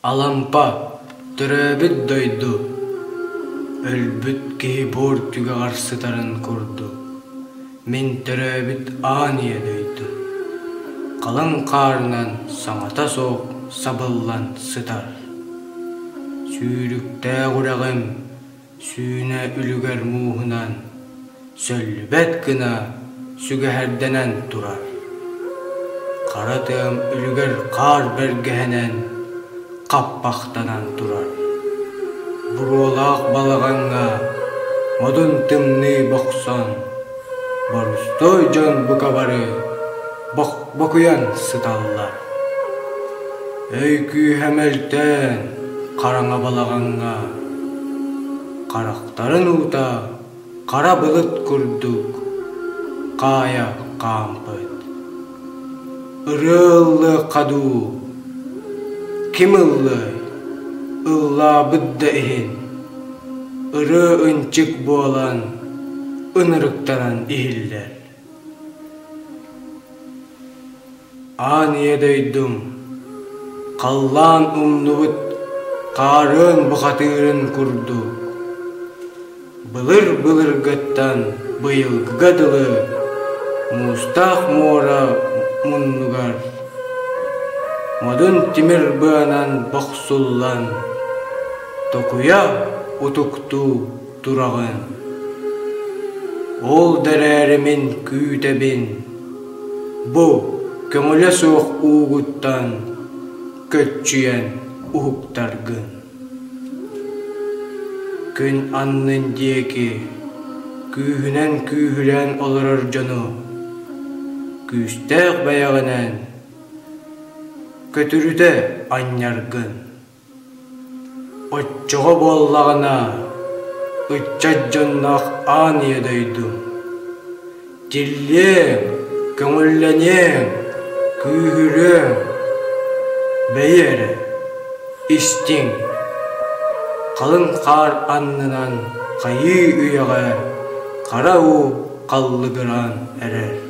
Алампа, төрөөбүт дойду, өлбүт киһи буор түгэҕэр сытарын курдук, мин төрөөбүт аан ийэ дойду, халыҥ хаарынан саҥата суох сабыллан сытар. Сүүрүктээх үрэҕим сүүнэ үлүгэр мууһунан сөллүбэт гына сүгэһэрдэнэн турар. Хара тыам үлүгэр хаар бэргэһэнэн хаппахтанан турар. Буруолаах балаҕаҥҥа модун тымныы бохсон, борустуой дьон бука бары бокуйан сыталлар. Өй күүһэ мөлтөөн хараҥа балаҕаҥҥа харахтарын уута хара былыт курдук хаайа хаампыт. Ырыа ыллыахха дуу, ким ыллыай, ыллаабыт да иһин, ырыа ынчык буолан ынырыктанан иһиллэр. Аан ийэ дойдум, халлаан умнубут хаарыан бухатыырын курдук, былыр-былыргыттан быйылгыга дылы муустаах муора муннугар модун тимир быанан бохсуллан, токуйа утуктуу тураҕын. Ол да эрээри мин күүтэбин, бу көҥүлэ суох уугуттан көччүйэн уһуктаргын. Күн аннын диэки күүһүнэн күүһүлээн олорор дьону күүстээх бэйэҕинэн көтүрүтэ анньаргын. Оччоҕо буоллаҕына, ыччат дьонноох аан ийэ дойду тиллиэҥ, көҥүллэниэҥ, күүһүрүөҥ, бэйи эрэ, истиҥ, халыҥ хаар аннынан хайыы үйэҕэ хара уу халлыгыраан эрэр.